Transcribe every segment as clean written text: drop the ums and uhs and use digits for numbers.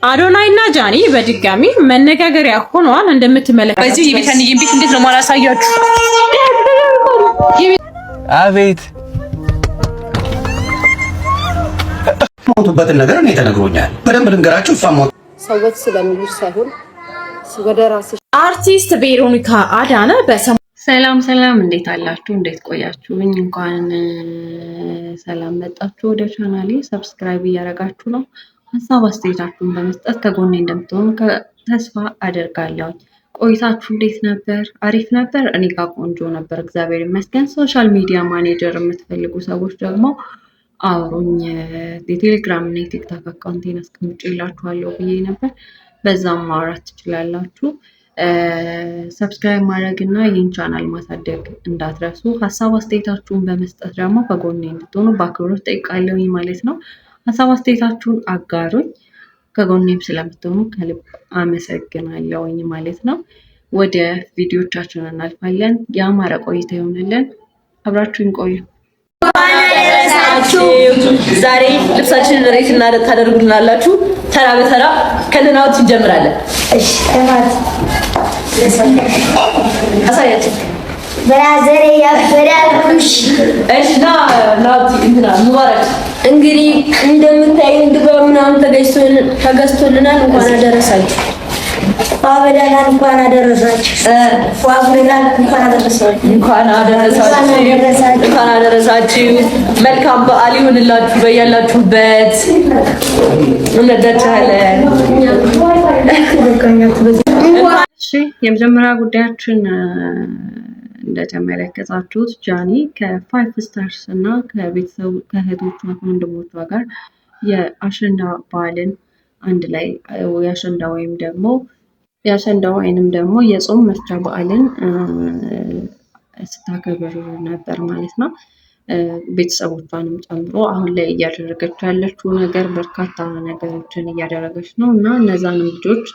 አዶናይ እና ጃኒ በድጋሚ መነጋገሪያ ሆነዋል። እንደምትመለከቱት በዚህ የቤታንዬን ቤት እንዴት ነው ማላሳያችሁ? አቤት ሞቱበትን ነገር እኔ ተነግሮኛል። በደንብ ልንገራችሁ። እሷ ሞት ሰዎች ስለሚሉሽ ሳይሆን ወደ ራስሽ። አርቲስት ቬሮኒካ አዳነ በሰ ሰላም ሰላም፣ እንዴት አላችሁ? እንዴት ቆያችሁኝ? እንኳን ሰላም መጣችሁ ወደ ቻናሌ። Subscribe እያደረጋችሁ ነው፣ ሀሳብ አስተያየታችሁን በመስጠት ከጎኔ እንደምትሆኑ ተስፋ አደርጋለሁ። ቆይታችሁ እንዴት ነበር? አሪፍ ነበር። እኔ ጋር ቆንጆ ነበር፣ እግዚአብሔር ይመስገን። Social media manager የምትፈልጉ ሰዎች ደግሞ አውሩኝ። የቴሌግራም እና የቲክቶክ account ኤን አስቀምጬላችኋለሁ ብዬ ነበር። በዛም ማውራት ትችላላችሁ። Subscribe ማድረግ እና ይህን ቻናል ማሳደግ እንዳትረሱ። ሀሳብ አስተያየታችሁን በመስጠት ደግሞ ከጎኔ እንድትሆኑ በአክብሮት ጠይቃለሁኝ ማለት ነው። ሀሳብ አስተያየታችሁን አጋሩኝ። ከጎኔም ስለምትሆኑ ከልብ አመሰግናለሁኝ ማለት ነው። ወደ ቪዲዮቻችን እናልፋለን። የአማረ ቆይታ ይሆንልን። አብራችሁን ቆዩ። ዛሬ ልብሳችንን rate እና ታደርጉልናላችሁ። ተራ በተራ ከነናውት እንጀምራለን። እሺ አሳያችን። Brother ያበዳሉሽ። እሺ ና ናውት እንትና ሙባረክ። እንግዲህ እንደምታዩ ድባ ምናምን ተገዝቶልናል። እንኳን አደረሳችሁ። ዋበዳላን እንኳን አደረሳችሁ። ዋብላን እንኳን አደረሳችሁ። እንኳን አደረሳችሁ። እንኳን አደረሳችሁ። መልካም በዓል ይሁንላችሁ በያላችሁበት። እንወዳችኋለን። እሺ የመጀመሪያ ጉዳያችን እንደተመለከታችሁት ጃኒ ከፋይቭ ስታርስ እና ከቤተሰቡ ከእህቶቿ ከወንድሞቿ ጋር የአሸንዳ በዓልን አንድ ላይ የአሸንዳ ወይም ደግሞ የአሸንዳ ወይንም ደግሞ የጾም መፍቻ በዓልን ስታከብር ነበር ማለት ነው። ቤተሰቦቿንም ጨምሮ አሁን ላይ እያደረገች ያለችው ነገር በርካታ ነገሮችን እያደረገች ነው እና እነዛንም ልጆች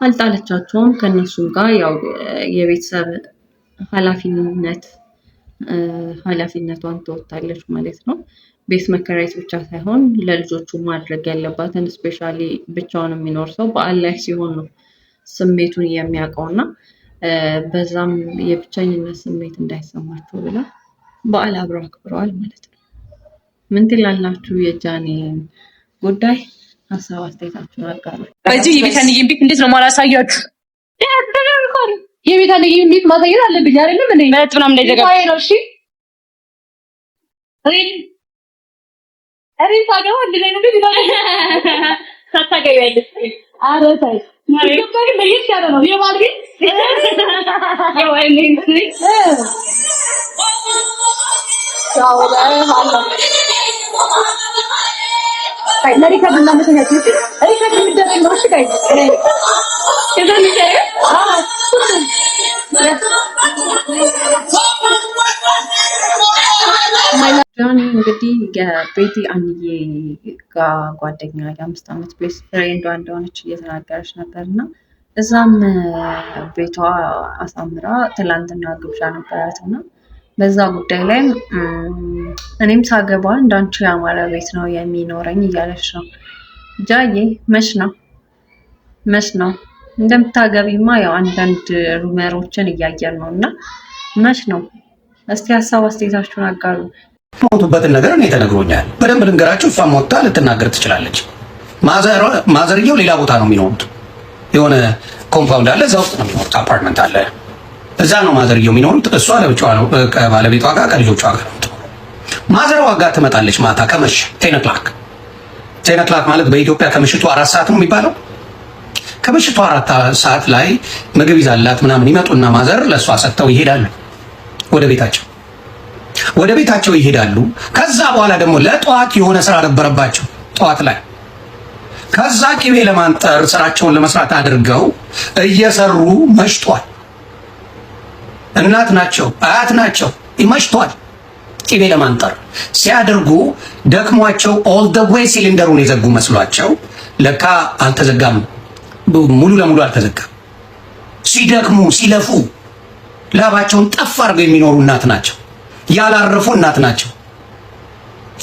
አልጣለቻቸውም። ከእነሱም ጋር ያው የቤተሰብ ኃላፊነት ኃላፊነቷን ትወጣለች ማለት ነው። ቤት መከራየት ብቻ ሳይሆን ለልጆቹ ማድረግ ያለባትን especially ብቻውን የሚኖር ሰው በዓል ላይ ሲሆን ነው ስሜቱን የሚያውቀው እና በዛም የብቸኝነት ስሜት እንዳይሰማቸው ብላ በዓል አብረው አክብረዋል ማለት ነው። ምን ትላላችሁ? የጃኒ ጉዳይ ሀሳብ አስተያየታችሁን አጋሩ። በዚህ የቤታንዬን ቤት እንዴት ነው ማላሳያችሁ? የቤታንዬን ቤት ማሳየት አለብኝ አይደለም እንዴ? መጠጥ ምናምን እንዳይዘጋ ነው። እሺ እኔ ሳገባ እንደዚህ አይነት ቤት ይላል። ሳታገቢያለሽ? ኧረ ተይ፣ ሲገባ ግን ለየት ያለ ነው የባል ቤት። ለ record እናመሰኛችሁ። Record የሚደረግ ነው። እሺ guys፣ ጃኒ እንግዲህ የቤቲ አንዬ ጋ ጓደኛ የ5 ዓመት best friend ዷ እንደሆነች እየተናገረች ነበር እና እዛም ቤቷ አሳምራ ትላንትና ግብዣ ነበራት እና በዛ ጉዳይ ላይ እኔም ሳገባ እንዳንቺ ያማረ ቤት ነው የሚኖረኝ እያለች ነው። ጃዬ መች ነው መች ነው እንደምታገቢማ? ያው አንዳንድ rumor ኦችን እያየን ነው እና መች ነው? እስቲ ሀሳብ አስተያየታችሁን አጋሩ። ሞቱበትን ነገር እኔ ተነግሮኛል። በደንብ ልንገራችሁ። እሷ ሞታ ልትናገር ትችላለች። ማዘርየው ሌላ ቦታ ነው የሚኖሩት። የሆነ compound አለ፣ እዛ ውስጥ ነው የሚኖሩት። አፓርትመንት አለ፣ እዛ ነው ማዘርየው የሚኖሩት። እሷ ለብቻዋ ነው ከባለቤቷ ጋር ከልጆቿ ጋር ነው የምትኖረው። ማዘሯ ጋር ትመጣለች ማታ ከመሸ 10 o'clock። 10 o'clock ማለት በኢትዮጵያ ከምሽቱ 4 ሰዓት ነው የሚባለው። ከምሽቱ 4 ሰዓት ላይ ምግብ ይዛላት ምናምን ይመጡና ማዘር ለእሷ ሰጥተው ይሄዳሉ ወደ ቤታቸው ወደ ቤታቸው ይሄዳሉ። ከዛ በኋላ ደግሞ ለጠዋት የሆነ ስራ ነበረባቸው ጠዋት ላይ። ከዛ ቅቤ ለማንጠር ስራቸውን ለመስራት አድርገው እየሰሩ መሽቷል። እናት ናቸው፣ አያት ናቸው። መሽቷል። ቅቤ ለማንጠር ሲያደርጉ ደክሟቸው all the way ሲሊንደሩን የዘጉ መስሏቸው ለካ አልተዘጋም፣ ሙሉ ለሙሉ አልተዘጋም። ሲደክሙ ሲለፉ ላባቸውን ጠፍ አድርገው የሚኖሩ እናት ናቸው። ያላረፉ እናት ናቸው።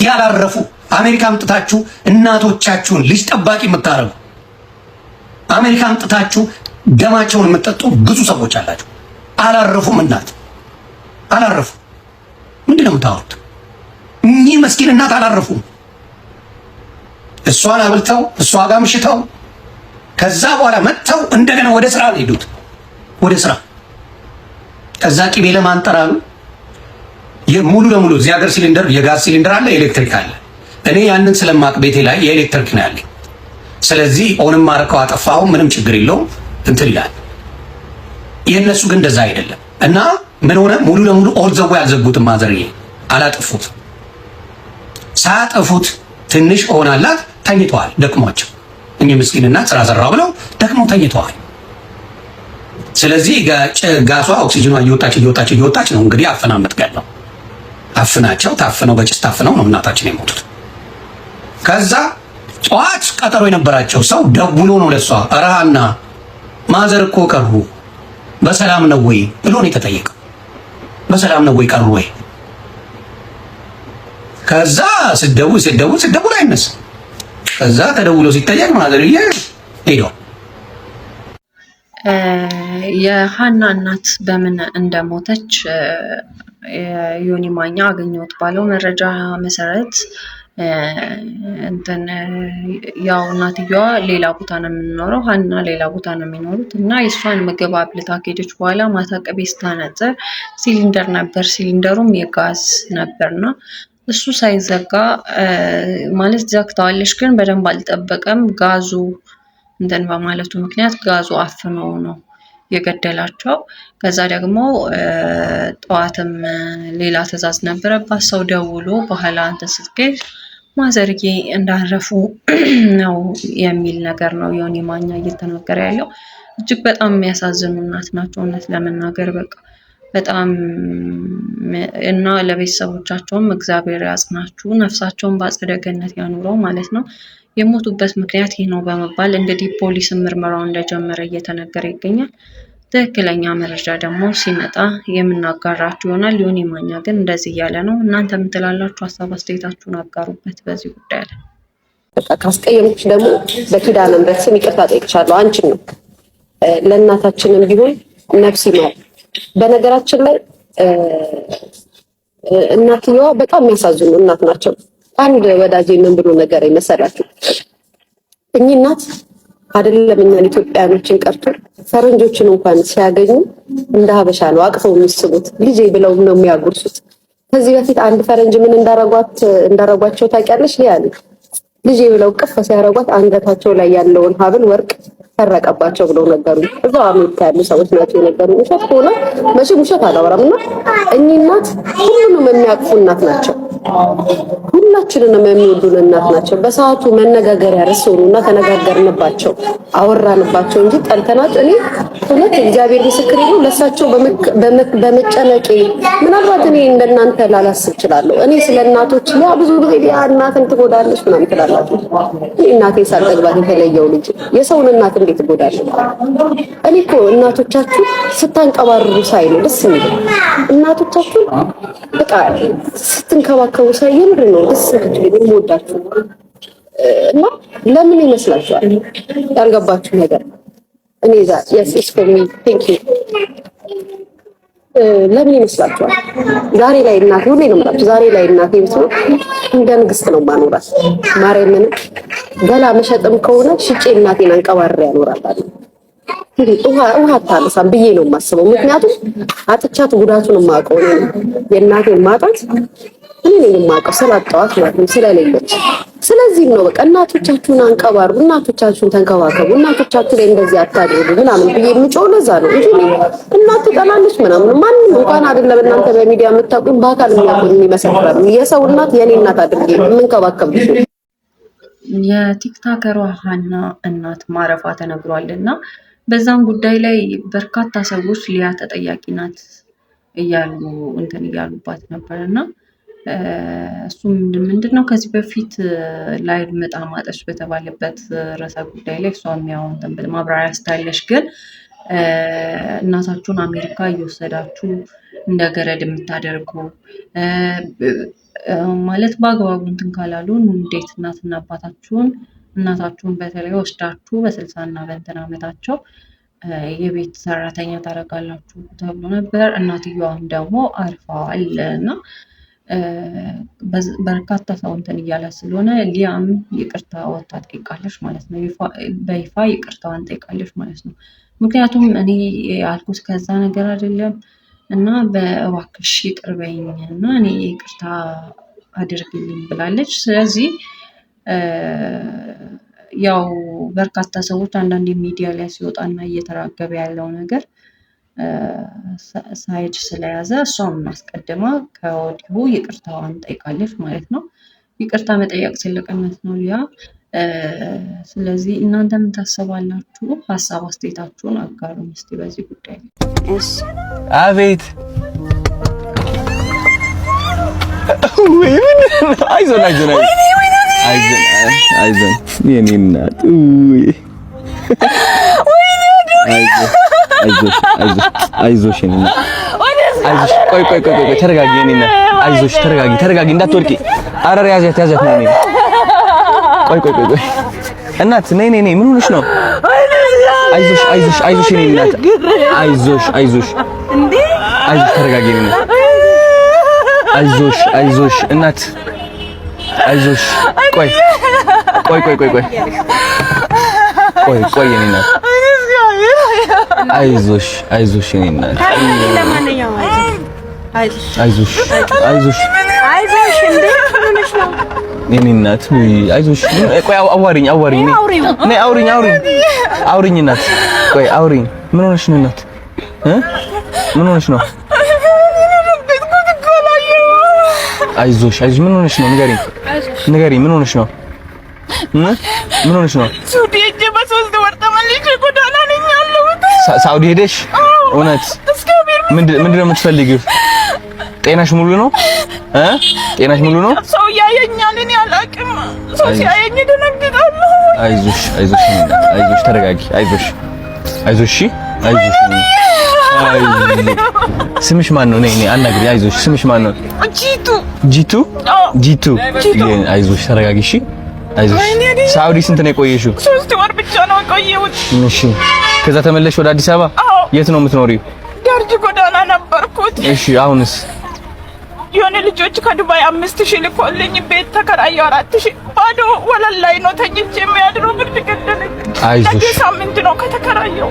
ያላረፉ አሜሪካ አምጥታችሁ እናቶቻችሁን ልጅ ጠባቂ የምታረጉ አሜሪካ አምጥታችሁ ደማቸውን የምትጠጡ ብዙ ሰዎች አላችሁ። አላረፉም፣ እናት አላረፉም። ምንድን ነው የምታወሩት? እኚህ መስኪን እናት አላረፉም። እሷን አብልተው፣ እሷ ጋር ምሽተው፣ ከዛ በኋላ መጥተው እንደገና ወደ ስራ ነው የሄዱት፣ ወደ ስራ። ከዛ ቂቤ ለማንጠራሉ ሙሉ ለሙሉ እዚህ ሀገር ሲሊንደር፣ የጋዝ ሲሊንደር አለ፣ ኤሌክትሪክ አለ። እኔ ያንን ስለማቅ ቤቴ ላይ የኤሌክትሪክ ነው ያለኝ። ስለዚህ on ም አረከው አጠፋው ምንም ችግር የለውም፣ እንትን ይላል። የእነሱ ግን እንደዛ አይደለም። እና ምን ሆነ? ሙሉ ለሙሉ all the way አልዘጉትም። ማዘርዬ አላጠፉት። ሳያጠፉት ትንሽ on አላት፣ ተኝተዋል። ደክሟቸው እኚህ ምስኪን እናት ስራ ሰራው ብለው ደክመው ተኝተዋል። ስለዚህ ጋሷ ኦክሲጅኗ እየወጣች እየወጣች እየወጣች ነው እንግዲህ አፍና የምትገለው። አፍናቸው ታፍነው፣ በጭስ ታፍነው ነው እናታችን የሞቱት። ከዛ ጠዋት ቀጠሮ የነበራቸው ሰው ደውሎ ነው ለሷ "ረሃና ማዘር እኮ ቀሩ፣ በሰላም ነው ወይ?" ብሎ ነው የተጠየቀው። በሰላም ነው ወይ፣ ቀሩ ወይ? ከዛ ስደውል ስደውል ስደውል አይነሳም። ከዛ ተደውሎ ሲጠየቅ ማዘርዬ ሄዷል። የሀና እናት በምን እንደሞተች ዮኒ ማኛ አገኘሁት ባለው መረጃ መሰረት እንትን ያው እናትየዋ ሌላ ቦታ ነው የምንኖረው፣ ሀና ሌላ ቦታ ነው የሚኖሩት እና የእሷን ምግብ አብልታ ከሄደች በኋላ ማታ ቅቤ ስታነጥር ሲሊንደር ነበር። ሲሊንደሩም የጋዝ ነበርና እሱ ሳይዘጋ፣ ማለት ዘግተዋለች፣ ግን በደንብ አልጠበቀም። ጋዙ እንትን በማለቱ ምክንያት ጋዙ አፍኖ ነው የገደላቸው። ከዛ ደግሞ ጠዋትም ሌላ ትዕዛዝ ነበረባት። ሰው ደውሎ በኋላ እንትን ስትገኝ ማዘርዬ እንዳረፉ ነው የሚል ነገር ነው ዮኒ ማኛ እየተናገረ ያለው። እጅግ በጣም የሚያሳዝኑ እናት ናቸው። እውነት ለመናገር በቃ በጣም። እና ለቤተሰቦቻቸውም እግዚአብሔር ያጽናችሁ፣ ነፍሳቸውን በአጸደ ገነት ያኑረው ማለት ነው። የሞቱበት ምክንያት ይህ ነው በመባል እንግዲህ ፖሊስን ምርመራው እንደጀመረ እየተነገረ ይገኛል። ትክክለኛ መረጃ ደግሞ ሲመጣ የምናጋራችሁ ይሆናል። ዮኒ ማኛ ግን እንደዚህ እያለ ነው። እናንተ የምትላላችሁ ሀሳብ አስተያየታችሁን አጋሩበት በዚህ ጉዳይ ላይ። በቃ ካስቀየምኩሽ ደግሞ በኪዳነ ምሕረት ስም ይቅርታ ጠይቅሻለሁ። አንቺን ነው፣ ለእናታችንም ቢሆን ነፍስ ይማር። በነገራችን ላይ እናትየዋ በጣም የሚያሳዝኑ እናት ናቸው። አንድ ወዳጄ ምን ብሎ ነገር መሰላችሁ? እኚህ እናት አይደለም እኛን ኢትዮጵያኖችን ቀርቶ ፈረንጆችን እንኳን ሲያገኙ እንደ ሀበሻ ነው አቅፈው የሚስቡት፣ ልጄ ብለው ነው የሚያጎርሱት። ከዚህ በፊት አንድ ፈረንጅ ምን እንዳረጓቸው ታውቂያለሽ? ሊያ ልጄ ብለው ቅፍ ሲያረጓት አንገታቸው ላይ ያለውን ሀብል ወርቅ ሰረቀባቸው ብለው ነገሩ። እዛው አሜሪካ ያሉ ሰዎች ናቸው የነገሩ። ውሸት ከሆነ መቼም ውሸት አላወራም። እና እኚህ እናት ሁሉንም የሚያቅፉ እናት ናቸው። ሁላችንንም የሚወዱን እናት ናቸው። በሰዓቱ መነጋገሪያ ርዕስ ሆኑና ተነጋገርንባቸው፣ አወራንባቸው እንጂ ጠልተናቸው፣ እኔ እውነት እግዚአብሔር ምስክሬ ነው። ለእሳቸው በመጨነቄ ምናልባት እኔ እንደናንተ ላላስብ እችላለሁ። እኔ ስለ እናቶች ሊያ ብዙ ጊዜ ሊያ እናትን ትጎዳለች ምናምን ትላላችሁ። እኔ እናቴ ሳልጠግባት የተለየው ልጅ የሰውን እናት እንዴት እጎዳለሁ? እኔ እኮ እናቶቻችሁ ስታንቀባርሩ ሳይ ነው ደስ የሚለው። እናቶቻችሁን በቃ ስትንከባከቡ ሳይ የምር ነው ደስ የሚለኝ፣ የምወዳችሁ። እና ለምን ይመስላችኋል? ያልገባችሁ ነገር እኔ ዛ yes, it's for me, thank you። ለምን ይመስላችኋል? ዛሬ ላይ እናቴ፣ ሁሌ ነው የምላችሁ፣ ዛሬ ላይ እናቴ ብትኖር እንደ ንግስት ነው ማኖራት። ማርያምን ገላ መሸጥም ከሆነ ሽጬ እናቴን አንቀባርሬ ያኖራታል። ውሃ ውሃ አታነሳም ብዬ ነው የማስበው። ምክንያቱም አጥቻት ጉዳቱን የማውቀው እኔ ነኝ። የእናቴን ማጣት እኔ ነኝ የማውቀው፣ ስላጣኋት ማለት ነው፣ ስለሌለች። ስለዚህም ነው በቃ እናቶቻችሁን አንቀባሩ፣ እናቶቻችሁን ተንከባከቡ፣ እናቶቻችሁ ላይ እንደዚህ አታድርጉ ምናምን ብዬ የምጮው ለዛ ነው እንጂ እኔ እናት ትጠላለች ምናምን ማንም እንኳን አይደለም፣ እናንተ በሚዲያ የምታውቁኝ በአካል የሚያውቁኝ ይመሰክራሉ። የሰው እናት የኔ እናት አድርጌ የምንከባከብ ልጅ ነው። የቲክታከሯ ሀና እናት ማረፏ ተነግሯል እና በዛም ጉዳይ ላይ በርካታ ሰዎች ሊያ ተጠያቂ ናት እያሉ እንትን እያሉባት ነበር። እና እሱም ምንድን ነው፣ ከዚህ በፊት ላይ ምጣ ማጠች በተባለበት ርዕሰ ጉዳይ ላይ እሷም ያው እንትን ማብራሪያ ስታለች፣ ግን እናታችሁን አሜሪካ እየወሰዳችሁ እንደ ገረድ የምታደርጉ፣ ማለት በአግባቡ እንትን ካላሉ እንዴት እናትና አባታችሁን እናታችሁን በተለይ ወስዳችሁ በ60 እና በእንትን ዓመታቸው የቤት ሰራተኛ ታደርጋላችሁ ተብሎ ነበር። እናትየዋም ደግሞ አርፈዋል እና በርካታ ሰው እንትን እያለ ስለሆነ ሊያም ይቅርታ ወጥታ ጠይቃለች ማለት ነው። በይፋ ይቅርታዋን ጠይቃለች ማለት ነው። ምክንያቱም እኔ ያልኩት ከዛ ነገር አይደለም እና በእባክሽ ይቅር በይኝ እና እኔ ይቅርታ አድርግልኝ ብላለች። ስለዚህ ያው በርካታ ሰዎች አንዳንድ ሚዲያ ላይ ሲወጣና እየተራገበ ያለው ነገር side ስለያዘ እሷም አስቀድማ ከወዲሁ ይቅርታዋን ጠይቃለች ማለት ነው። ይቅርታ መጠየቅ ትልቅነት ነው ሊያ። ስለዚህ እናንተ ምን ታስባላችሁ? ሀሳብ አስተያየታችሁን አጋሩን እስቲ በዚህ ጉዳይ። አቤት አይዞን አይዞን አይዞን አይዞን የኔ እናት አይዞሽ የኔ እናት አይዞሽ። ቆይ ቆይ ቆይ ቆይ ተረጋጊ የኔ እናት አይዞሽ፣ ተረጋጊ ተረጋጊ፣ እንዳትወድቂ። ኧረ ያዣት ያዣት። ነይ ነይ። ቆይ ቆይ ቆይ ቆይ እናት ነይ ነይ ነይ። ምን ሆነሽ ነው? አይዞሽ አይዞሽ አይዞሽ የኔ እናት አይዞሽ አይዞሽ አይዞሽ፣ ተረጋጊ የኔ እናት አይዞሽ አይዞሽ እናት አይዞሽ። ቆይ ቆይ ቆይ ቆይ ቆይ ቆይ ቆይ የኔ እናት አይዞሽ አይዞሽ የኔ እናት አይዞሽ አይዞሽ የኔ እናት አይዞሽ። ቆይ አዋሪኝ አዋሪኝ ነይ አውሪኝ አውሪኝ አውሪኝ እናት ቆይ አውሪኝ። ምን ሆነሽ ነው እናት እ ምን ሆነሽ ነው? አይዞሽ አይዞሽ። ምን ሆነሽ ነው? ንገሪኝ ንገሪኝ። ምን ሆነሽ ነው? ምን ሆነሽ ነው? ሳውዲ ሄጄ በ3 ወር ተመልሼ ጎዳና ነኝ ያለሁት። ሳውዲ ሄደሽ? እውነት? ምንድን ነው የምትፈልጊው? ጤናሽ ሙሉ ነው እ ጤናሽ ሙሉ ነው? ሰው ያየኛል፣ እኔ አላውቅም። ሰው ሲያየኝ እደነግጣለሁ። አይዞሽ አይዞሽ አይዞሽ፣ ተረጋጊ። አይዞሽ አይዞሽ፣ እሺ አይዞሽ። ስምሽ ማን ነው? ነይ ነይ አናግሪ። አይዞሽ። ስምሽ ማን ነው? ጂቱ። ጂቱ ጂቱ። አይዞሽ ተረጋጊ። እሺ አይዞሽ። ሳውዲ ስንት ነው የቆየሽው? 3 ወር ብቻ ነው የቆየሁት። እሺ። ከዛ ተመለሽ ወደ አዲስ አበባ? የት ነው የምትኖሪው? ገርጂ ጎዳና ነበርኩት። እሺ። አሁንስ? የሆነ ልጆች ከዱባይ 5,000 ልኮልኝ ቤት ተከራየሁ 4,000። ባዶ ወለል ላይ ነው ተኝቼ የሚያድረው። ብርድ ገደለኝ። አይዞሽ። ነገ ሳምንት ነው ከተከራየሁ።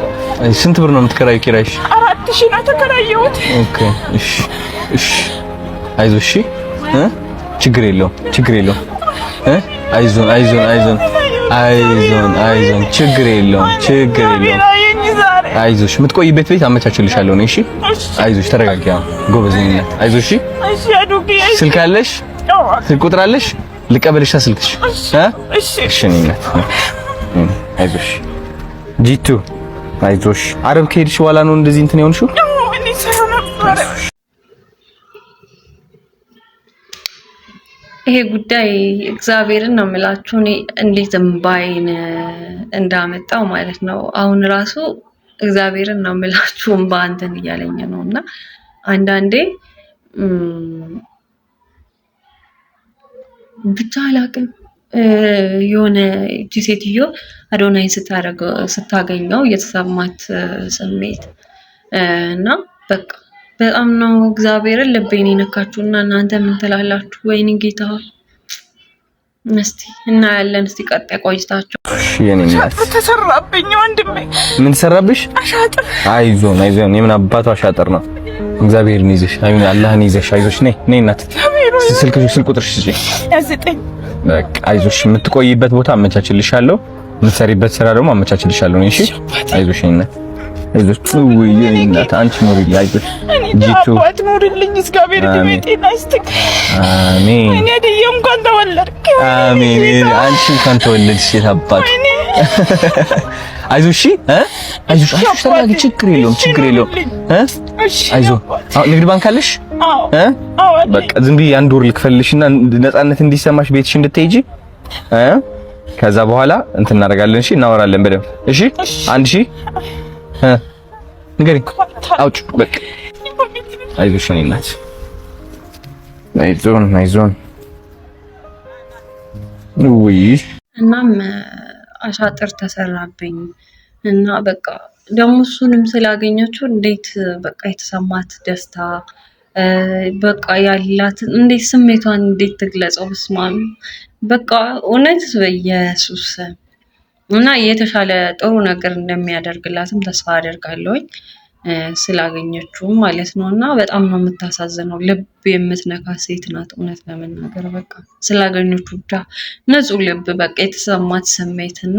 ስንት ብር ነው የምትከራዩ ኪራይሽ? 4,000 ነው የተከራየሁት። Okay። እሺ እሺ። አይዞሽ። እ ችግር የለውም ችግር የለውም እ አይዞን አይዞን አይዞን አይዞን አይዞን ችግር የለውም ችግር የለውም። አይዞሽ የምትቆይበት ቤት አመቻችልሻለሁ ነው። እሺ አይዞሽ፣ ተረጋጊ። አሁን ጎበዝ ነኝ እናት። አይዞሽ። እሺ ስልክ አለሽ? ስልክ ቁጥር አለሽ? ልቀበልሻ ስልክሽ? እ እሺ እኔ እናት አይዞሽ። ጂቱ አይዞሽ። አረብ ከሄድሽ በኋላ ነው እንደዚህ እንትን የሆንሽው? ይሄ ጉዳይ እግዚአብሔርን ነው የምላችሁ። እኔ እንዴት እምባዬን እንዳመጣው ማለት ነው። አሁን ራሱ እግዚአብሔርን ነው የምላችሁ እምባ እንትን እያለኝ ነው። እና አንዳንዴ ብቻ አላቅም የሆነ እቺ ሴትዮ አዶናይን ስታገኘው የተሰማት ስሜት እና በቃ በጣም ነው እግዚአብሔርን ልቤን የነካችሁ። እና እናንተ ምን ትላላችሁ? ወይኔ ጌታ እስቲ እናያለን። እስቲ ቀጣይ ቆይታችሁ። የኔ እናት ተሰራብኝ ወንድሜ። ምን ተሰራብሽ? አሻጥር። አይዞን አይዞን። የምን አባቱ አሻጥር ነው? እግዚአብሔርን ይዘሽ አይዞን፣ አላህን ይዘሽ አይዞሽ። ነይ ነይ እናት፣ ስልክ ቁጥርሽ ስጪኝ። በቃ አይዞሽ። የምትቆይበት ቦታ አመቻችልሻለሁ። የምትሰሪበት ስራ ደግሞ አመቻችልሻለሁ። እሺ አይዞሽ እናት አይዞሽ። ውይ የኔ እናት አንቺ ኑሪልኝ። አይዞሽ ጂቱ አባት ኑሪልኝ። እግዚአብሔር እድሜ ጤና ይስጥክ። አሜን። እኔ ድዬ እንኳን ተወለድክ። አሜን። አንቺ እንኳን ተወለድሽ። የት አባቱ አይዞሽ እ አይዞሽ አይዞሽ፣ ተረጋጊ። ችግር የለውም ችግር የለውም እ አይዞህ። አሁን ንግድ ባንክ አለሽ? እ በቃ ዝም ብዬ 1 ወር ልክፈልሽና ነፃነት እንዲሰማሽ ቤትሽ እንድትሄጂ እ ከዛ በኋላ እንትን እናደርጋለን። እሺ እናወራለን በደንብ እሺ። 1,000 እ ንገሪኝ፣ አውጪ። በቃ አይዞሽ የእኔ እናት፣ አይዞን አይዞን። ውይ እናም አሻጥር ተሰራብኝ እና በቃ ደግሞ እሱንም ስላገኘችው እንዴት በቃ የተሰማት ደስታ በቃ ያላት እንዴት ስሜቷን እንዴት ትግለጸው? በስመ አብ በቃ እውነት በኢየሱስ እና የተሻለ ጥሩ ነገር እንደሚያደርግላትም ተስፋ አደርጋለሁኝ ስላገኘችውም ማለት ነው። እና በጣም ነው የምታሳዝነው። ልብ የምትነካ ሴት ናት እውነት ለመናገር በቃ ስላገኘችው ብቻ ንጹሕ ልብ በቃ የተሰማት ስሜት እና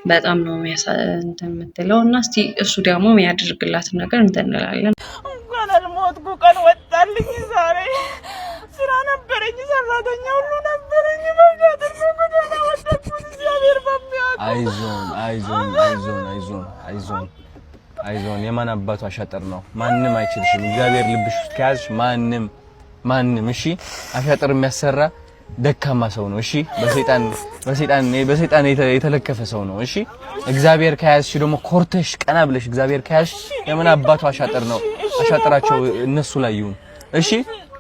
በጣም ነው እንትን የምትለው እና እስቲ እሱ ደግሞ የሚያደርግላትን ነገር እንትን እንላለን። እንኳን አልሞትኩ ቀን ወጣልኝ። ዛሬ ስራ ነበረኝ፣ ሰራተኛ ሁሉ ነበረኝ። እግዚአብሔር በሚያውቀው። አይዞን አይዞን አይዞን አይዞን አይዞን አይዞን። የማን አባቱ አሻጥር ነው? ማንም አይችልሽም። እግዚአብሔር ልብሽ ውስጥ ከያዝሽ ማንም ማንም እሺ፣ አሻጥር የሚያሰራ ደካማ ሰው ነው። እሺ፣ በሰይጣን በሰይጣን በሰይጣን የተለከፈ ሰው ነው። እሺ፣ እግዚአብሔር ከያዝሽ ደግሞ ኮርተሽ ቀና ብለሽ እግዚአብሔር ከያዝሽ የምን አባቱ አሻጥር ነው? አሻጥራቸው እነሱ ላይ ይሁን። እሺ፣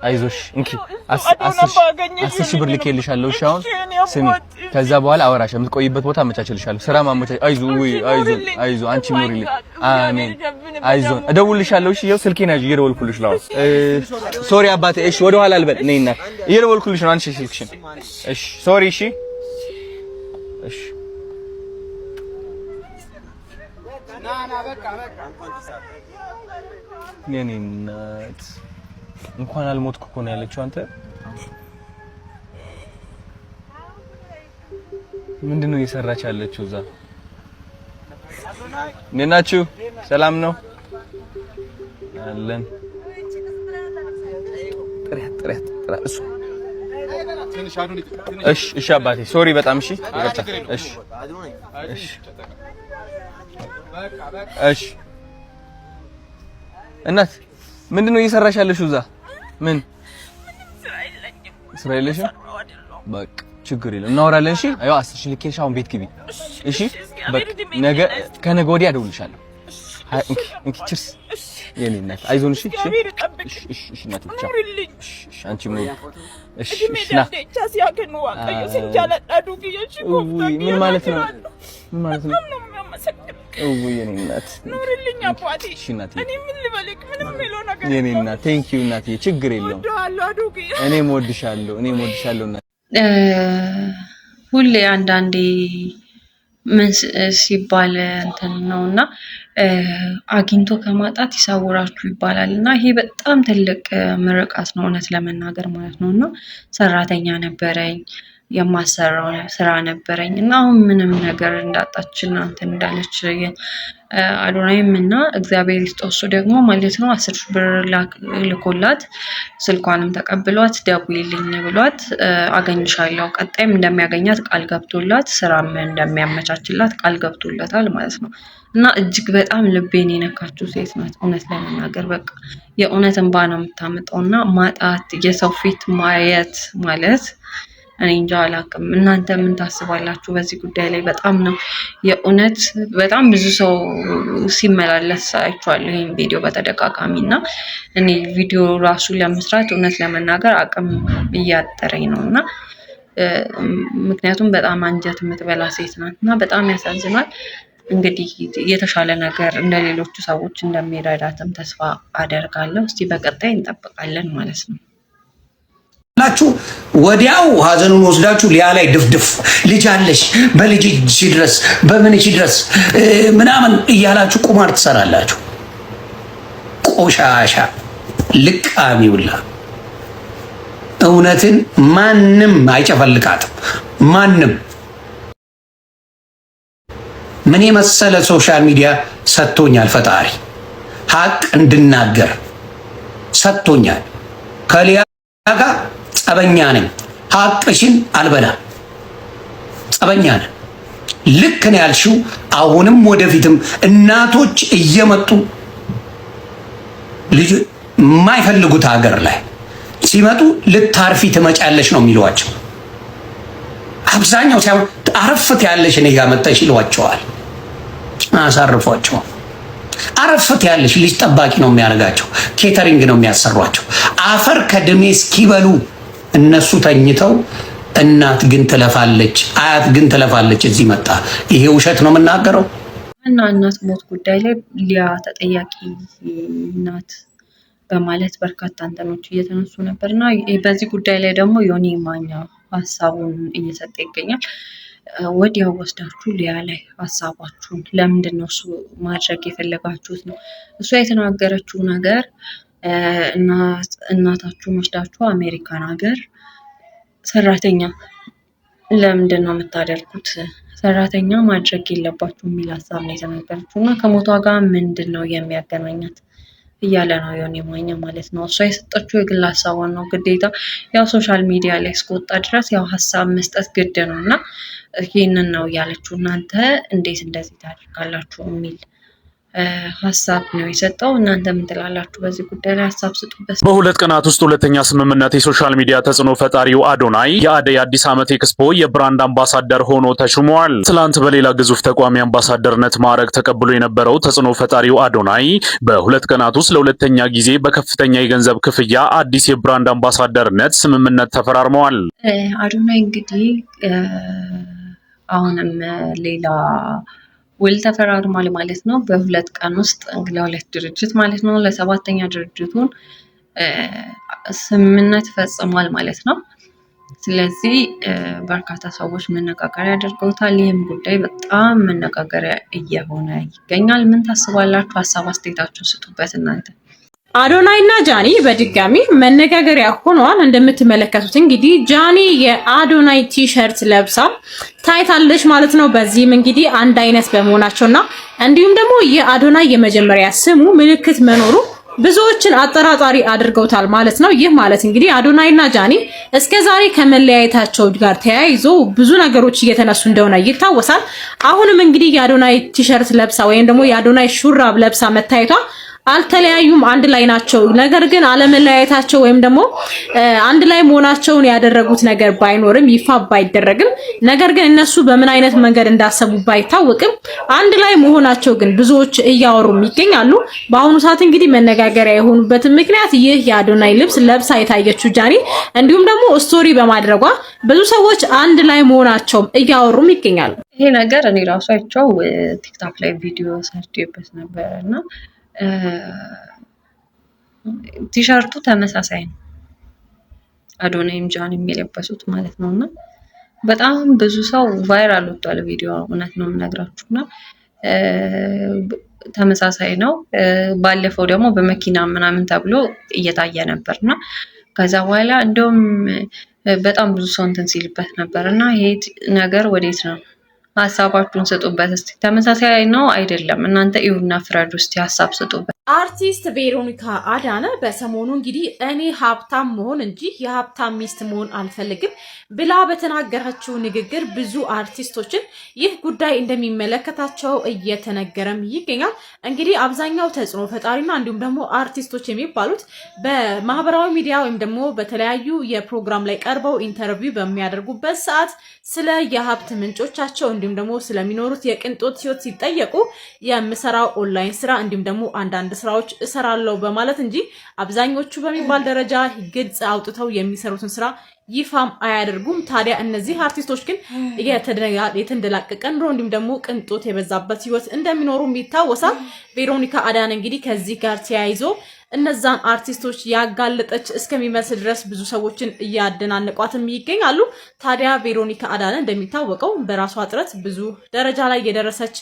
አይዞሽ። እንኪ 10,000 ብር ልኬልሻለሁ። እሺ፣ አሁን ስሚ፣ ከዛ በኋላ አወራሽ። የምትቆይበት ቦታ አመቻችልሻለሁ። ስራ ማመቻች። አይዞ፣ ውይ፣ አይዞ፣ አይዞ፣ አንቺ ኑሪልኝ። አሜን። አይዞን፣ እደውልልሻለሁ። እሺ፣ ይኸው ስልኬን ያዥ፣ እየደወልኩልሽ ነው። Sorry አባቴ። እሺ፣ ወደ ኋላ አልበል። ነይና፣ እየደወልኩልሽ ነው። አንቺ ስልክሽን። እሺ፣ sorry። እሺ፣ እሺ። የኔ እናት እንኳን አልሞትኩ እኮ ነው ያለችው። አንተ ምንድን ነው እየሰራች ያለችው እዛ? እንዴት ናችሁ? ሰላም ነው አለን። ጥሪያት ጥሪያት ጥሪያት። እሱ እሺ፣ እሺ አባቴ sorry በጣም እሺ፣ ይቅርታ። እሺ፣ እሺ፣ እሺ። እናት ምንድን ነው እየሰራሽ ያለሽው እዛ? ምን ስራ የለሽም? በቃ ችግር የለም እናወራለን። እሺ አዮ 10,000 ልኬልሽ አሁን ቤት ግቢ። እሺ በቃ ነገ ከነገ ወዲያ እደውልልሻለሁ። እንኪ እንኪ cheers የኔ እናት አይዞን። እሺ እሺ እሺ እሺ እናቴ ቻው። እሺ እሺ አንቺ ምን እሺ እሺ ና ምን ማለት ነው? ምን ማለት ነው? እውይ የኔ እናት ኑርልኝ አባቴ። እሺ እናቴ እኔ ምን ልበልክ? ምንም የምለው ነገር የኔ እናት thank you እናቴ፣ ችግር የለውም። እኔም እወድሻለሁ፣ እኔም እወድሻለሁ እናቴ። ሁሌ አንዳንዴ ምን ሲባል እንትን ነው እና አግኝቶ ከማጣት ይሰውራችሁ ይባላል እና ይሄ በጣም ትልቅ ምርቃት ነው እውነት ለመናገር ማለት ነው። እና ሰራተኛ ነበረኝ የማሰራው ስራ ነበረኝ እና አሁን ምንም ነገር እንዳጣች እና እንትን እንዳለች አዶናይም እና እግዚአብሔር ይስጠው እሱ ደግሞ ማለት ነው 10,000 ብር ልኮላት ስልኳንም ተቀብሏት ደውዪልኝ ብሏት አገኝሻለሁ ቀጣይም እንደሚያገኛት ቃል ገብቶላት ስራም እንደሚያመቻችላት ቃል ገብቶለታል ማለት ነው። እና እጅግ በጣም ልቤን የነካችው ሴት ናት እውነት ለመናገር በቃ የእውነት እንባ ነው የምታመጣው። እና ማጣት የሰው ፊት ማየት ማለት እኔ እንጃ አላውቅም። እናንተ ምን ታስባላችሁ በዚህ ጉዳይ ላይ? በጣም ነው የእውነት በጣም ብዙ ሰው ሲመላለስ አይቼዋለሁ ይሄን ቪዲዮ በተደጋጋሚ እና እኔ ቪዲዮ ራሱ ለመስራት እውነት ለመናገር አቅም እያጠረኝ ነው እና ምክንያቱም በጣም አንጀት የምትበላ ሴት ናት እና በጣም ያሳዝናል። እንግዲህ የተሻለ ነገር እንደሌሎቹ ሰዎች እንደሚረዳትም ተስፋ አደርጋለሁ። እስቲ በቀጣይ እንጠብቃለን ማለት ነው። ላችሁ ወዲያው ሀዘኑን ወስዳችሁ ሊያ ላይ ድፍድፍ ልጅ አለሽ በልጅ ድረስ በምንሽ ድረስ ምናምን እያላችሁ ቁማር ትሰራላችሁ። ቆሻሻ ልቃሚውላ እውነትን ማንም አይጨፈልቃትም። ማንም ምን የመሰለ social media ሰጥቶኛል ፈጣሪ፣ ሀቅ እንድናገር ሰጥቶኛል። ከሊያ ጋር ጸበኛ ነኝ። ሀቅሽን አልበላ ጸበኛ ነን። ልክ ነው ያልሽው። አሁንም ወደፊትም እናቶች እየመጡ ልጅ የማይፈልጉት ሀገር ላይ ሲመጡ ልታርፊ ትመጫለሽ ነው የሚሏቸው። አብዛኛው ሲያ አረፍት ያለሽ እኔ ጋር መጠሽ ይሏቸዋል። አሳርፏቸው። አረፍት ያለሽ ልጅ ጠባቂ ነው የሚያደርጋቸው። Catering ነው የሚያሰሯቸው። አፈር ከድሜ እስኪበሉ እነሱ ተኝተው እናት ግን ትለፋለች፣ አያት ግን ትለፋለች። እዚህ መጣ። ይሄ ውሸት ነው የምናገረው? እና እናት ሞት ጉዳይ ላይ ሊያ ተጠያቂ ናት በማለት በርካታ እንትኖች እየተነሱ ነበር እና በዚህ ጉዳይ ላይ ደግሞ ዮኒ ማኛ ሀሳቡን እየሰጠ ይገኛል። ወዲያው ወስዳችሁ ሊያ ላይ ሀሳባችሁን ለምንድን ነው እሱ ማድረግ የፈለጋችሁት ነው? እሷ የተናገረችው ነገር እናታችሁን ወስዳችሁ አሜሪካን ሀገር ሰራተኛ ለምንድን ነው የምታደርጉት? ሰራተኛ ማድረግ የለባችሁ የሚል ሀሳብ ነው የተናገረችው እና ከሞቷ ጋር ምንድን ነው የሚያገናኛት እያለ ነው ዮኒ ማኛ ማለት ነው። እሷ የሰጠችው የግል ሀሳቧን ነው። ግዴታ ያው social media ላይ እስከወጣ ድረስ ያው ሀሳብ መስጠት ግድ ነው እና ይህንን ነው እያለችው እናንተ እንዴት እንደዚህ ታደርጋላችሁ የሚል ሀሳብ ነው የሰጠው። እናንተ ምን ትላላችሁ? በዚህ ጉዳይ ላይ ሀሳብ ስጡበት። በ2 ቀናት ውስጥ ሁለተኛ ስምምነት የ social media ተጽዕኖ ፈጣሪው አዶናይ የአደይ አዲስ ዓመት ኤክስፖ የ brand ambassador ሆኖ ተሹመዋል። ትላንት በሌላ ግዙፍ ተቋም የአምባሳደርነት ማዕረግ ተቀብሎ የነበረው ተጽዕኖ ፈጣሪው አዶናይ በ2 ቀናት ውስጥ ለሁለተኛ ጊዜ በከፍተኛ የገንዘብ ክፍያ አዲስ የ brand አምባሳደርነት ስምምነት ተፈራርመዋል። አዶናይ እንግዲህ አሁንም ሌላ ውል ተፈራርሟል ማለት ነው። በ2 ቀን ውስጥ ለሁለት ድርጅት ማለት ነው ለሰባተኛ ድርጅቱን ስምምነት ፈጽሟል ማለት ነው። ስለዚህ በርካታ ሰዎች መነጋገሪያ አድርገውታል። ይህም ጉዳይ በጣም መነጋገሪያ እየሆነ ይገኛል። ምን ታስባላችሁ? ሀሳብ አስተያየታችሁን ስጡበት እናንተ። አዶናይ እና ጃኒ በድጋሚ መነጋገሪያ ሆነዋል። እንደምትመለከቱት እንግዲህ ጃኒ የአዶናይ ቲሸርት ለብሳ ታይታለች ማለት ነው። በዚህም እንግዲህ አንድ አይነት በመሆናቸውና እንዲሁም ደግሞ የአዶናይ የመጀመሪያ ስሙ ምልክት መኖሩ ብዙዎችን አጠራጣሪ አድርገውታል ማለት ነው። ይህ ማለት እንግዲህ አዶናይና ጃኒ እስከ ዛሬ ከመለያየታቸው ጋር ተያይዞ ብዙ ነገሮች እየተነሱ እንደሆነ ይታወሳል። አሁንም እንግዲህ የአዶናይ ቲሸርት ለብሳ ወይም ደግሞ የአዶናይ ሹራብ ለብሳ መታየቷ አልተለያዩም፣ አንድ ላይ ናቸው። ነገር ግን አለመለያየታቸው ወይም ደግሞ አንድ ላይ መሆናቸውን ያደረጉት ነገር ባይኖርም ይፋ ባይደረግም፣ ነገር ግን እነሱ በምን አይነት መንገድ እንዳሰቡ ባይታወቅም አንድ ላይ መሆናቸው ግን ብዙዎች እያወሩም ይገኛሉ። በአሁኑ ሰዓት እንግዲህ መነጋገሪያ የሆኑበትን ምክንያት ይህ የአዶናይ ልብስ ለብሳ የታየችው ጃኒ እንዲሁም ደግሞ story በማድረጓ ብዙ ሰዎች አንድ ላይ መሆናቸውም እያወሩም ይገኛሉ። ይሄ ነገር እኔ ራሱ አይቼው ቲክቶክ ላይ ቪዲዮ ሰርቼበት ነበር እና ቲሸርቱ ተመሳሳይ ነው። አዶናይም ጃኒም የለበሱት ማለት ነው እና በጣም ብዙ ሰው viral ወጥቷል ቪዲዮ፣ እውነት ነው የምነግራችሁ እና ተመሳሳይ ነው። ባለፈው ደግሞ በመኪና ምናምን ተብሎ እየታየ ነበር እና ከዛ በኋላ እንደውም በጣም ብዙ ሰው እንትን ሲልበት ነበር እና ይሄ ነገር ወዴት ነው? ሀሳባችሁን ስጡበት እስቲ። ተመሳሳይ ነው አይደለም? እናንተ እዩና ፍረዱ እስቲ፣ ሀሳብ ስጡበት። አርቲስት ቬሮኒካ አዳነ በሰሞኑ እንግዲህ እኔ ሀብታም መሆን እንጂ የሀብታም ሚስት መሆን አልፈልግም ብላ በተናገረችው ንግግር ብዙ አርቲስቶችን ይህ ጉዳይ እንደሚመለከታቸው እየተነገረም ይገኛል። እንግዲህ አብዛኛው ተጽዕኖ ፈጣሪና እንዲሁም ደግሞ አርቲስቶች የሚባሉት በማህበራዊ ሚዲያ ወይም ደግሞ በተለያዩ የፕሮግራም ላይ ቀርበው interview በሚያደርጉበት ሰዓት ስለ የሀብት ምንጮቻቸው እንዲሁም ደግሞ ስለሚኖሩት የቅንጦት ህይወት ሲጠየቁ የምሰራው ኦንላይን ስራ እንዲሁም ደግሞ አንዳንድ ስራዎች እሰራለሁ በማለት እንጂ አብዛኞቹ በሚባል ደረጃ ግልጽ አውጥተው የሚሰሩትን ስራ ይፋም አያደርጉም። ታዲያ እነዚህ አርቲስቶች ግን የተንደላቀቀ ኑሮ እንዲሁም ደግሞ ቅንጦት የበዛበት ህይወት እንደሚኖሩም ይታወሳል። ቬሮኒካ አዳነ እንግዲህ ከዚህ ጋር ተያይዞ እነዛን አርቲስቶች ያጋለጠች እስከሚመስል ድረስ ብዙ ሰዎችን እያደናነቋትም ይገኛሉ። ታዲያ ቬሮኒካ አዳነ እንደሚታወቀው በራሷ ጥረት ብዙ ደረጃ ላይ የደረሰች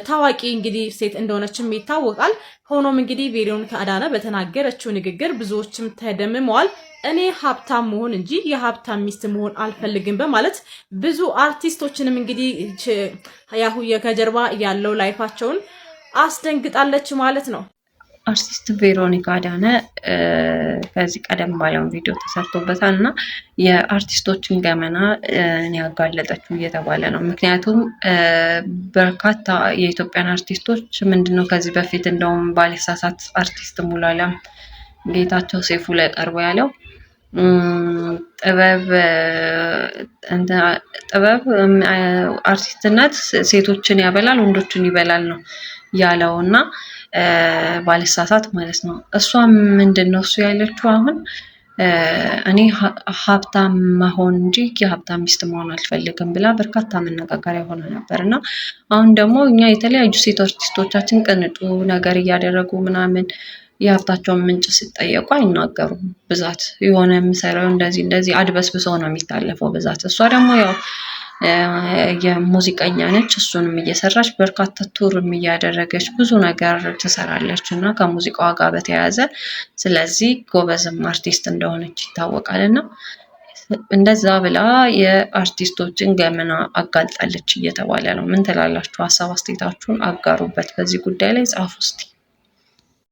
ታዋቂ እንግዲህ ሴት እንደሆነችም ይታወቃል። ሆኖም እንግዲህ ቬሮኒካ አዳነ በተናገረችው ንግግር ብዙዎችም ተደምመዋል። እኔ ሀብታም መሆን እንጂ የሀብታም ሚስት መሆን አልፈልግም በማለት ብዙ አርቲስቶችንም እንግዲህ ያሁ ከጀርባ ያለው life ኣቸውን አስደንግጣለች ማለት ነው። አርቲስት ቬሮኒካ አዳነ ከዚህ ቀደም ባለውን ቪዲዮ ተሰርቶበታል እና የአርቲስቶችን ገመና ያጋለጠችው እየተባለ ነው። ምክንያቱም በርካታ የኢትዮጵያን አርቲስቶች ምንድነው ከዚህ በፊት እንደውም ባልሳሳት አርቲስት ሙሉዓለም ጌታቸው ሴፉ ላይ ቀርቦ ያለው ጥበብ አርቲስትነት ሴቶችን ያበላል ወንዶችን ይበላል ነው ያለው እና ባልሳሳት ማለት ነው። እሷ ምንድን ነው እሱ ያለችው አሁን እኔ ሀብታም መሆን እንጂ የሀብታም ሚስት መሆን አልፈልግም ብላ በርካታ መነጋገሪያ ሆነ ነበር። እና አሁን ደግሞ እኛ የተለያዩ ሴት አርቲስቶቻችን ቅንጡ ነገር እያደረጉ ምናምን የሀብታቸውን ምንጭ ሲጠየቁ አይናገሩም። ብዛት የሆነ የምሰራው እንደዚህ እንደዚህ አድበስብሰው ነው የሚታለፈው ብዛት። እሷ ደግሞ ያው የሙዚቀኛ ነች። እሱንም እየሰራች በርካታ tour ም እያደረገች ብዙ ነገር ትሰራለች እና ከሙዚቃዋ ጋር በተያያዘ ስለዚህ ጎበዝም አርቲስት እንደሆነች ይታወቃል። እና እንደዛ ብላ የአርቲስቶችን ገመና አጋልጣለች እየተባለ ነው። ምን ትላላችሁ? ሀሳብ አስተያየታችሁን አጋሩበት። በዚህ ጉዳይ ላይ ጻፉ እስቲ።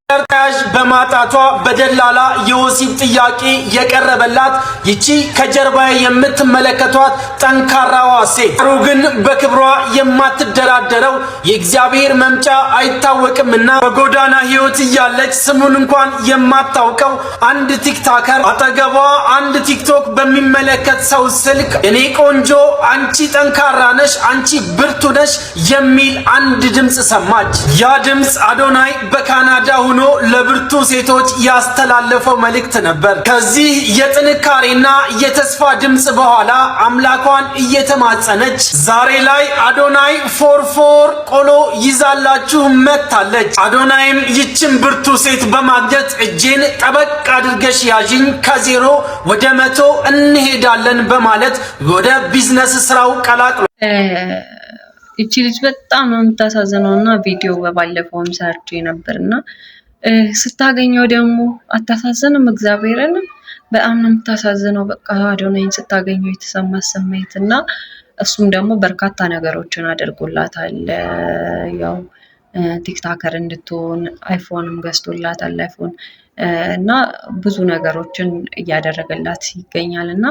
ተያዥ በማጣቷ በደላላ የወሲብ ጥያቄ የቀረበላት ይቺ ከጀርባዬ የምትመለከቷት ጠንካራዋ ሴት ሩ ግን በክብሯ የማትደራደረው የእግዚአብሔር መምጫ አይታወቅምና በጎዳና ሕይወት እያለች ስሙን እንኳን የማታውቀው አንድ TikToker አጠገቧ አንድ ቲክቶክ በሚመለከት ሰው ስልክ "እኔ ቆንጆ፣ አንቺ ጠንካራ ነሽ፣ አንቺ ብርቱ ነሽ" የሚል አንድ ድምፅ ሰማች። ያ ድምፅ አዶናይ በካናዳ ሆኖ ለብርቱ ሴቶች ያስተላለፈው መልእክት ነበር። ከዚህ የጥንካሬና የተስፋ ድምፅ በኋላ አምላኳን እየተማጸነች ዛሬ ላይ አዶናይ ፎርፎር ቆሎ ይዛላችሁ መጥታለች። አዶናይም ይችን ብርቱ ሴት በማግኘት "እጄን ጠበቅ አድርገሽ ያዥኝ፣ ከ0 ወደ 100 እንሄዳለን" በማለት ወደ ቢዝነስ ስራው ቀላቅሏል። ይቺ ልጅ በጣም ነው የምታሳዝነው። እና ቪዲዮ በባለፈውም ሰርቼ ነበር እና ስታገኘው ደግሞ አታሳዝንም? እግዚአብሔርን በጣም ነው የምታሳዝነው። በቃ አዶናይን ስታገኘው የተሰማ ስሜት እና እሱም ደግሞ በርካታ ነገሮችን አድርጎላታል። ያው TikToker እንድትሆን አይፎንም ገዝቶላታል፣ አይፎን እና ብዙ ነገሮችን እያደረገላት ይገኛል። እና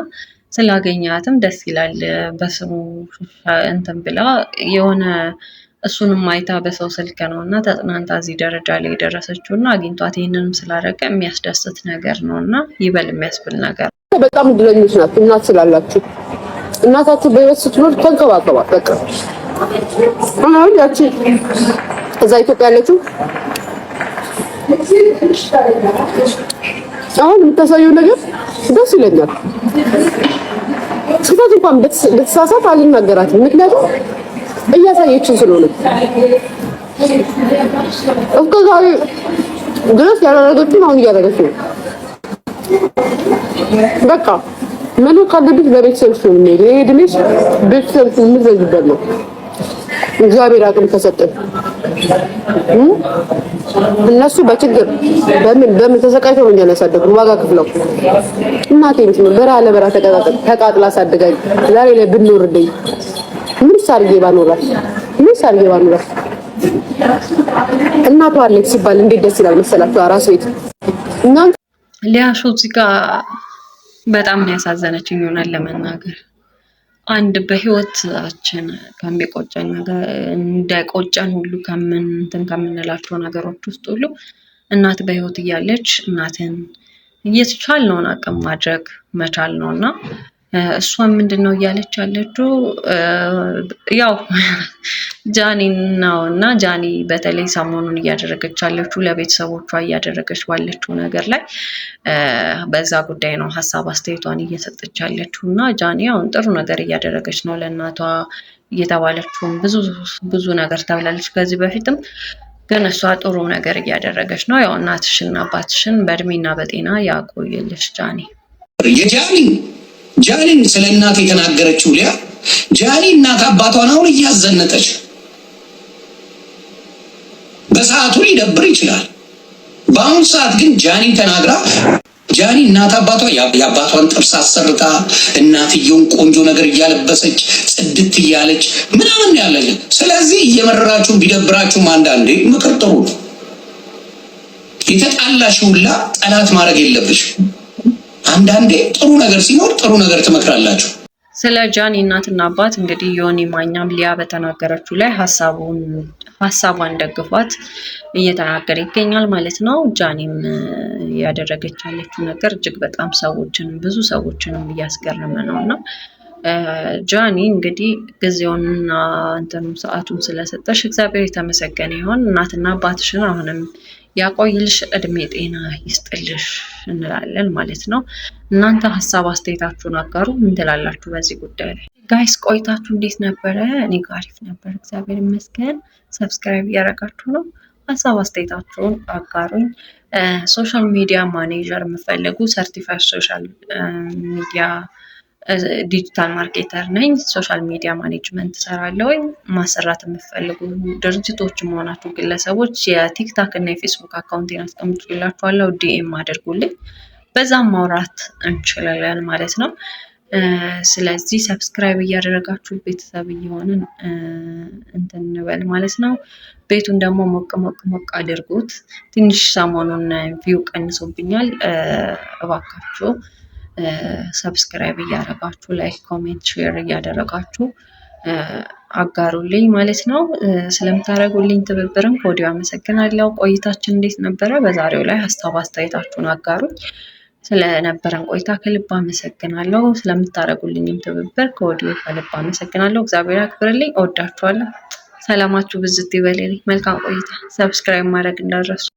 ስላገኛትም ደስ ይላል። በስሙ እንትን ብላ የሆነ እሱንም አይታ በሰው ስልክ ነው እና ተጽናንታ እዚህ ደረጃ ላይ የደረሰችው እና አግኝቷት ይህንንም ስላደረገ የሚያስደስት ነገር ነው እና ይበል የሚያስብል ነገር። በጣም እድለኞች ናችሁ እናት ስላላችሁ። እናታችሁ በህይወት ስትኖር ተንከባከባት። በቃ አሁን ያቺ እዛ ኢትዮጵያ ያለችው አሁን የምታሳየው ነገር ደስ ይለኛል። ስህተት እንኳን ብትሳሳት አልናገራትም፣ ምክንያቱም እያሳየችን ስለሆነ። እስከ ዛሬ ድረስ ያላደረገችውን አሁን እያደረገች ነው። በቃ መኖር ካለብሽ በቤተሰብ ነው የምንሄደው። ይሄ እድሜሽ ቤተሰብ የምትበዥበት ነው። እግዚአብሔር አቅም ከሰጠን። እነሱ በችግር በምን በምን ተሰቃይተው ነው እኛን ያሳደጉን፣ ዋጋ ክፍለው። እናቴ በረሃ ለበረሃ ተቃጥላ አሳድጋኝ ዛሬ ላይ ብንኖርልኝ ምን አድርጌ ባኖራት? ምን አድርጌ ባኖራት? እናቷ አለች ሲባል እንዴት ደስ ይላል መሰላችሁ? አራስ ቤት እናንተ ሊያሾ እዚህ ጋር በጣም ነው ያሳዘነችኝ ይሆናል ለመናገር። አንድ በህይወታችን ከሚቆጨን ነገር፣ እንደቆጨን ሁሉ ከምን እንትን ከምንላቸው ነገሮች ውስጥ ሁሉ እናት በህይወት እያለች እናትን እየተቻልነውን አቅም ማድረግ መቻል ነው። እና እሷ ምንድን ነው እያለች ያለችው? ያው ጃኒ ነው። እና ጃኒ በተለይ ሰሞኑን እያደረገች ያለችው፣ ለቤተሰቦቿ እያደረገች ባለችው ነገር ላይ በዛ ጉዳይ ነው ሀሳብ አስተያየቷን እየሰጠች ያለችው። እና ጃኒ አሁን ጥሩ ነገር እያደረገች ነው ለእናቷ እየተባለችውም ብዙ ብዙ ነገር ተብላለች ከዚህ በፊትም፣ ግን እሷ ጥሩ ነገር እያደረገች ነው። ያው እናትሽና አባትሽን በእድሜና በጤና ያቆየልሽ ጃኒ። የጃኒ ጃኒን ስለ እናት የተናገረችው ሊያ፣ ጃኒ እናት አባቷን አሁን እያዘነጠች፣ በሰዓቱ ሊደብር ይችላል። በአሁኑ ሰዓት ግን ጃኒ ተናግራ፣ ጃኒ እናት አባቷ የአባቷን ጥርስ አሰርታ እናትየውን ቆንጆ ነገር እያለበሰች ጽድት እያለች ምናምን ያለች። ስለዚህ እየመረራችሁም ቢደብራችሁም አንዳንዴ ምክር ጥሩ ነው። የተጣላሽ ሁላ ጠላት ማድረግ የለብሽ። አንዳንዴ ጥሩ ነገር ሲኖር ጥሩ ነገር ትመክራላችሁ። ስለ ጃኒ እናትና አባት እንግዲህ ዮኒ ማኛም ሊያ በተናገረችው ላይ ሀሳቡን ሀሳቧን ደግፏት እየተናገረ ይገኛል ማለት ነው። ጃኒም ያደረገች ያለችው ነገር እጅግ በጣም ሰዎችንም ብዙ ሰዎችንም እያስገረመ ነው። እና ጃኒ እንግዲህ ጊዜውንና እንትኑ ሰዓቱን ስለሰጠሽ እግዚአብሔር የተመሰገነ ይሁን። እናትና አባትሽን አሁንም ያቆይልሽ፣ እድሜ ጤና ይስጥልሽ እንላለን ማለት ነው። እናንተ ሀሳብ አስተያየታችሁን አጋሩ። ምን ትላላችሁ በዚህ ጉዳይ ላይ? Guys ቆይታችሁ እንዴት ነበረ? እኔ ጋር አሪፍ ነበር፣ እግዚአብሔር ይመስገን። Subscribe እያደረጋችሁ ነው። ሀሳብ አስተያየታችሁን አጋሩኝ። Social media manager የምፈልጉ certified social media digital marketer ነኝ። Social media management እሰራለሁ። ማሰራት የምትፈልጉ ድርጅቶች መሆናችሁ ግለሰቦች የ TikTok እና የ Facebook account ኤን አስቀምጬላችኋለሁ። DM አድርጉልኝ። በዛም ማውራት እንችላለን ማለት ነው። ስለዚህ subscribe እያደረጋችሁ ቤተሰብ እየሆንን እንትን እንበል ማለት ነው። ቤቱን ደግሞ ሞቅ ሞቅ ሞቅ አድርጉት። ትንሽ ሰሞኑን view ቀንሶብኛል። እባካችሁ subscribe እያደረጋችሁ like፣ comment፣ share እያደረጋችሁ አጋሩልኝ ማለት ነው። ስለምታደርጉልኝ ትብብርም ከወዲሁ አመሰግናለሁ። ቆይታችን እንዴት ነበረ? በዛሬው ላይ ሀሳብ አስተያየታችሁን አጋሩኝ። ስለነበረን ቆይታ ከልብ አመሰግናለሁ። ስለምታደርጉልኝም ትብብር ከወዲሁ ከልብ አመሰግናለሁ። እግዚአብሔር ያክብርልኝ። እወዳችኋለሁ። ሰላማችሁ ብዝት ይበልልኝ። መልካም ቆይታ። Subscribe ማድረግ እንዳትረሱ።